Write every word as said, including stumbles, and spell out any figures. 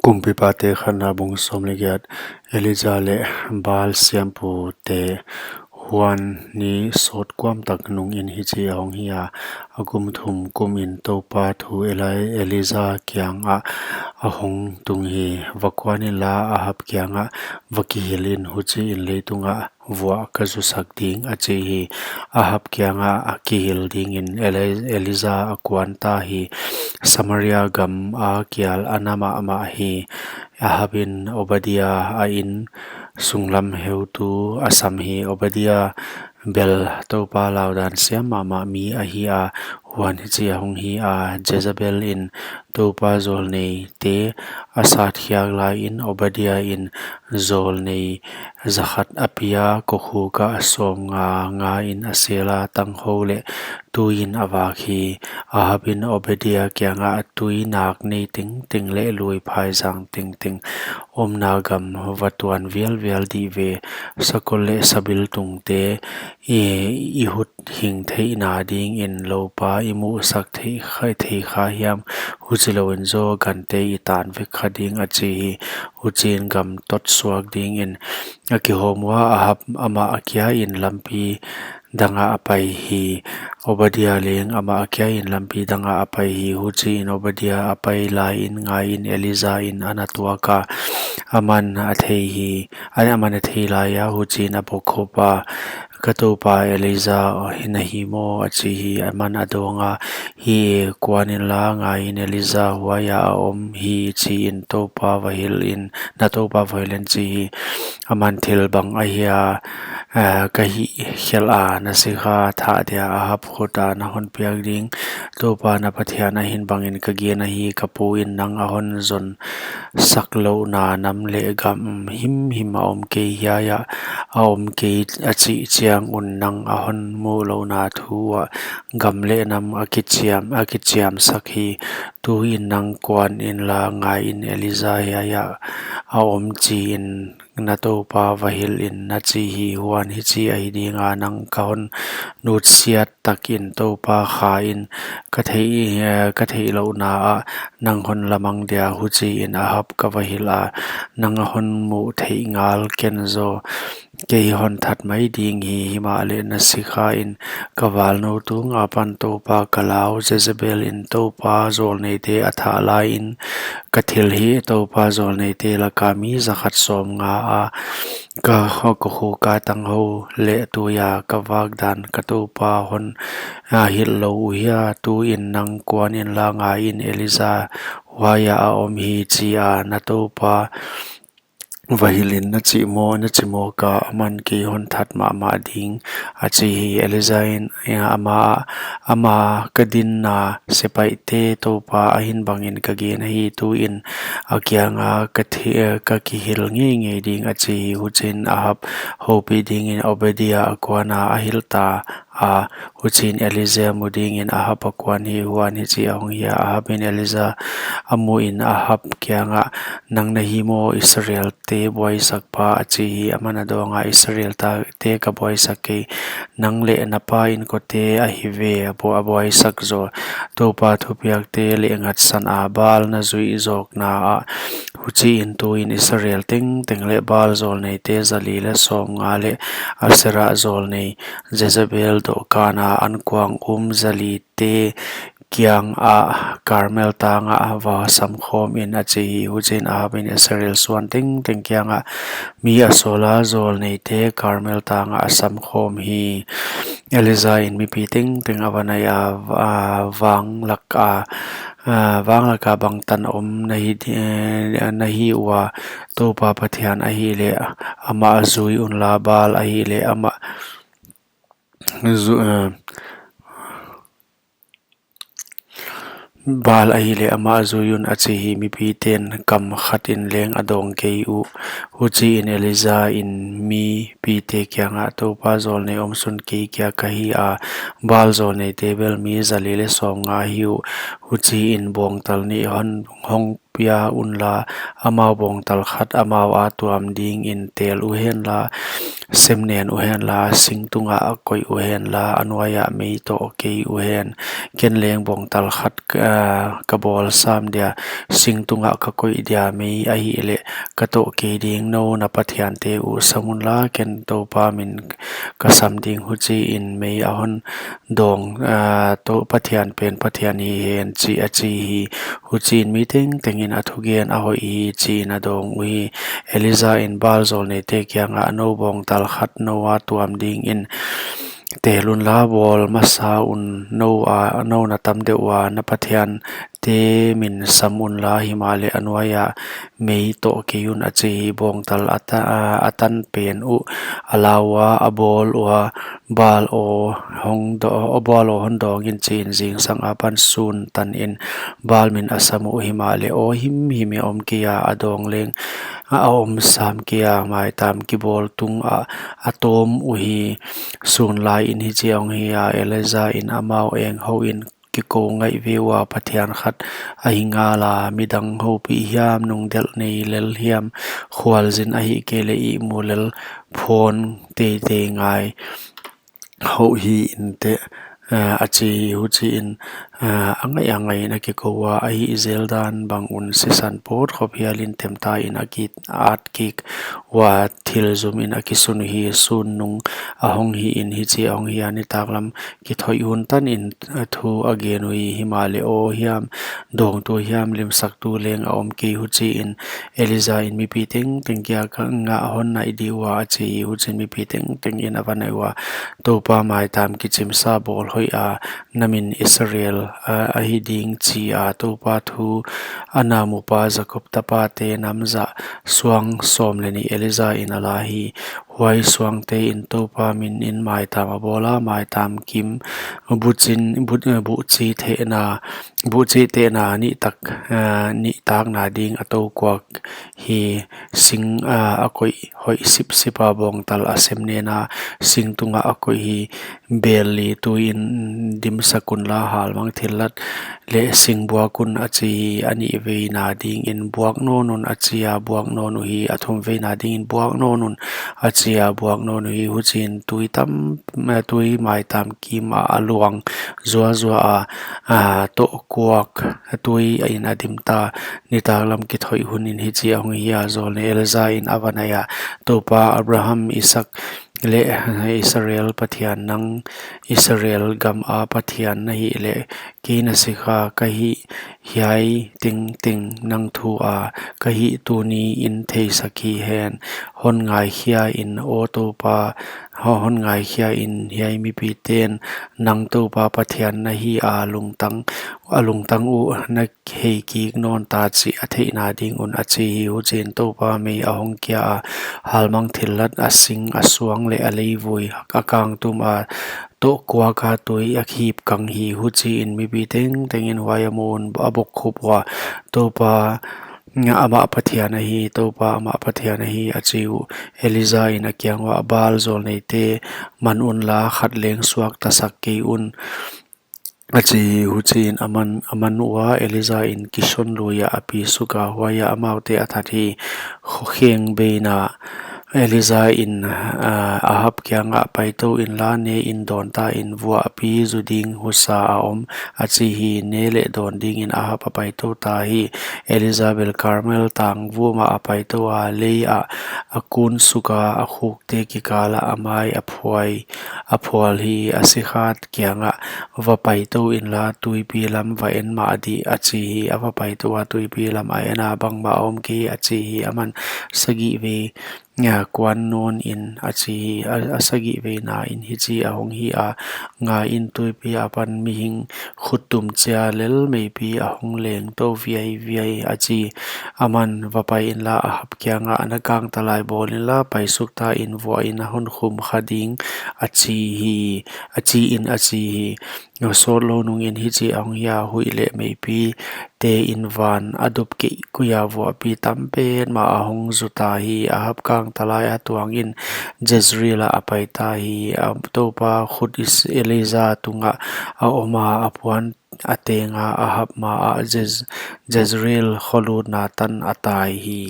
Kumpipate khatna bung sawm leh giat. Elija leh Baal siampute. Huan ni sawt kuam tak nungin hichi a hong hi a, a kum thum kumin Toupa thu Eli-, Elija kiangah a hong tung hi. Va kuan inla, Ahab kiangah va kihil in, huchiin leitungah vuah ka zusak ding, a chi hi. Ahab kiangah a kihil dingin Eli-, Elija a kuan ta hi. Samaria gam a kial a na mahmah hi. Ahabin Obadia a in sunglam heutu a sam hi. Obadia bel Toupa laudan siam mahmah mi ahi a, huan hichi a hong hi a, Jezebel in Toupa zawlneite a satkhiak laiin Obadia in zawlnei zakhat a pia, kokhuk ah sawmnga nga in a sel a, tanghou leh tuiin a vak hi. Ahabin Obadia kiangah, tui nak nei tengteng leh lui phaizang tengteng omna gam va tuan vialvial dih ve. Sakol leh sabiltungte i, i hut hing theihna dingin loupa i muhsak thei kha, thei kha hiam? Huchilouin zaw gante i tan vek kha ding, a chi hi. Huchiin gam tot suak dingin a kihawm ua, Ahab amah a kiain lampi dangah a pai hi. Obadia leng amah a kiain lampi dangah a pai hi. Huchiin Obadia a pai laiin ngaiin Elija in a na tuak a, aman a thei hi. Aman a thei lai a, huchiin a bokkhup a, ka toupa Elija hi na hi maw, a chi hi. Aman a dawng a, hi e, kuan inla, ngaiin Elija huaia a om hi, chiin Toupa va hilh in, na toupa va hilh in, chi hi. Aman thil bang ahia, eh, ka hihkhelh a, na sikha thah dia Ahab khuta na hon piak ding Toupa na Pathian ahin bangin ka gen ahi, ka pu in nang a hon zon sak louhna nam leh gam himhim a om kei hiaia, a om kei a chih chiang un nang a hon muh louhna thu ah gam leh nam a kichiam, a kichiamsak hi. Tuin nang kuan inla, ngaiin Elija hiaia a om, chiin na toupa va hilh in, na chi hi. Huan hichi ahi dinga, nang ka hon nutsiat takin Toupa kha in ka theih, eh, ka theih louhna ah nang hon lamang dia. Huchiin Ahab ka va hilh a, nang a hon muh theih ngal ken zaw, kei hon that mai ding hi. Himahleh na sikha in ka valnou tung apan Toupa ka lau, Jezebel in Toupa zawlneite a thah laiin ka thilhih Toupa zawlneite laka mi zakhat sawmnga a ka, ka kokhuk a tanghou leh tuia ka vak dan ka toupa hon, a, hilh lou uhia? Tuin nang kuan inla, ngaiin Elija huaia a om hi, chia na toupa va hilh in, na chih maw, na chi maw ka, aman kei hon that mahmah ding, a chi hi. Elija in, eh, ama, ama ka dinna sepaihte Toupa ahin bangin ka gen ahi. Tuin a kianga ka thi-, eh, ka kihil ngeingei ding, a chi hi. Huchiin Ahab houpih dingin Obadia a kuan a, a hilh ta a, huchiin Elija mu dingin Ahab a kuan hi. Huan hichi a hong hi a, Ahabin Elija a muin Ahab kiangah, nang na hi maw Israelte buaisakpa? a chi hi. Aman a dawng a, Israelte ka buaisak kei, nang leh na pa inkote ahi ve a bu-, a buaisak zaw, Toupa thupiakte leh ngatsana Baal na zuih zawkna ah. Huchiin tuin Israel tengteng leh Baal zawlneite zali leh sawmnga leh Asera zawlnei Jezebel dohkana ankuang um zalite kiangah Karmel tangah va samkhawm in, a chi hi. Huchiin Ahabin Israel suan tengteng kiangah mi a sawla zawlneite Karmel tangah a samkhawm hi. Elija in mipi tengteng a va nai a, a, vanglak a, a, vanglaka bangtan om na hi di-, eh, na hi ua, Toupa Pathian ahihleh amah zui unla, Baal ahihleh amah zu-, eh, Baal ahihleh amah zui un, a chi hi. Mipiten kam khatin leng a dawng kei uh. Huchiin Elija in mipite kiangah, Toupa zawlnei omsun kei kia ka hi a, Baal zawlneite bel mi zali leh sawmnga ahi uh. Huchiin buangtal nih hon hong pia unla, amau bawngtal khat amau a tuam dingin tel uhenla, sem nen uhenla, sing tungah koih uhenla, a nuaia mei toh kei uhen. Ken leng bawngtal khat, ah, ka bawl sam dia, sing tungah ka koih dia, mei ahihleh ka toh kei ding. Nou na pathiante uh sam unla, ken Toupa min ka sam ding. Huchiin mei a hon dawng, ah, Tou Pathian pen Pathian hi hen, chi a chi hi. Huchiin mi tengtengin a thugen a hoih hi, chiin a dawng uhi. Elija in Baal zawlneite kiangah, nou bawngtal khat nou a tuam dingin tel unla, bawl masa un, nou a, nou na tam deuh ua na pathiante min sam unla, himahleh a nuaia mei toh kei un, a chi hi. Bawngtal a ta-, a, a tan pen uh a la ua, a bawl ua, Baal aw hon daw-, Baal aw hon dawngin, chiin zingsang apan sun tanin Baal min a sam uh. Himahleh aw himhim a om kei a, a dawng leng a om sam kei a, maitam kibawl tungah a tawm uhi. Sun laiin hichi a hong hi a, Elija in amau eng houin kikou ngaih ve ua, Pathian khat ahi ngala, midang houpih hiam, nungdelh nei lel hiam, khualzin ahihkeileh ihmu lel phone teitei ngai houh hi inteh, eh, a chi hi. Huchiin, eh, a ngaih a ngaihin a kikou ua, a hih zel dan bang un sisan pawt khop hialin temta in a ki-at kik ua, thil zumin a kisun uhi. Sun nung a hong hiin hichi a hong hi a, nitaklam kithoih hun tanin thu a gen uhi. Himahleh aw hiam, dawngtu hiam, limsaktu leng a om kei. Huchiin Elija in mipi tengteng kiangah, hon naih di ua, a chi hi. Huchiin mipi tengtengin a va naih ua, Toupa maitam kichimsa bawl hoih a, na min Israel a, ahi ding, chi a, Toupa thu a na mupa Jakob tapate namzah suang sawm leh nih Elija in a la hi. Huai suangte in Toupa minin maitam a bawl a, maitam kim buchin, bu-, buhchi tehna, buhchi tehna nihtak, eh, nihtakna ding a tou kuak hi. Sing, eh, a koih hoih sipsip a, bawngtal a sem nen a, sing tungah a koih hi. Bel li tuiin dimsak unla, halmang thillat leh sing buak un, a chi hi. A nihveina dingin buak nawn un, a chi a, buak nawn uhi. A thumveina dingin buak nawn un, a chi a, buak nawn uhi. Huchiin tui tam, tui maitam kim ah a luang zuazua a, a toh kuak tuiin a dimta. Nitaklam kithoih hunin hichi a hong hi a, zawlnei Elija in a va naih a, Toupa, Abraham, Isaak leh Israel Pathian, nang Israel gam a Pathian na hih leh, kei na sikha ka hih hiai tengteng nang thu a ka hih tuniin theisak hi hen. Hon ngaikhia in, aw Toupa, ho-, hon ngaikhia in, hiai mipiten nang Toupa Pathian na hi a, lungtang, a lungtang uh na hei kik nawn ta chih a theihna ding un, a chi hi. Huchiin Toupa mei a hong kia a, halmang thillat, a sing, a suang leh a leivui, a kangtum a toh kuak a tui a kip kang hi. Huchiin mipi tengtengin huai a mu un a bokkhup ua, Toupa amah Pathian ahi, Toupa amah Pathian ahi, a chi uh. Elija in a kiang uah, Baal zawlneite man unla, khat leng suaktasak kei un, a chi hi. Huchiin a man, a man ua, Elija in Kishon lui ah a pi suk a, huai ah amaute a that hi. Kho-, kheng beina Elija in, ah, Ahab kiangah, Paitou inla, ne in dawn ta in, vuahpi zu ding husa a om, a chi hi. Ne leh dawn dingin Ahab a paitou ta hi. Elija bel Karmel tang vum ah a paitou a, lei ah a kun suk a, a khukte kikal ah a mai a phuai, a phual hi. A sikha kiangah, Va paitou inla, tuipi lam va en mah dih, a chi hi. A va paitou a, tuipi lam a en a, bangmah a om kei, a chi hi. Aman sagih vei, ah, kuan nawn in, a chi hi. A, a sagih veina in hichi a hong hi a, Ngai in, tuipi apan mihing khut tum chia lel meipi a hong leng tou viaiviai, a chi. Aman, Va pai inla, Ahab kiangah, Na kangtalai bawl inla, paisuk ta in, vuah in a hon khum kha ding, a chi hi, a chi in, a chi hi. Sawtlou nungin hichi a hong hi a, huih leh meipite in van a dup keikui a, vuahpi tam petmah a hong zu ta hi. Ahab kangtalai a tuangin Jezreel ah a pai ta hi. A Toupa khut Is-, Elija tungah a om a, a puan a tenga Ahab maah Jez- Jezreel kholutna tan a tai hi.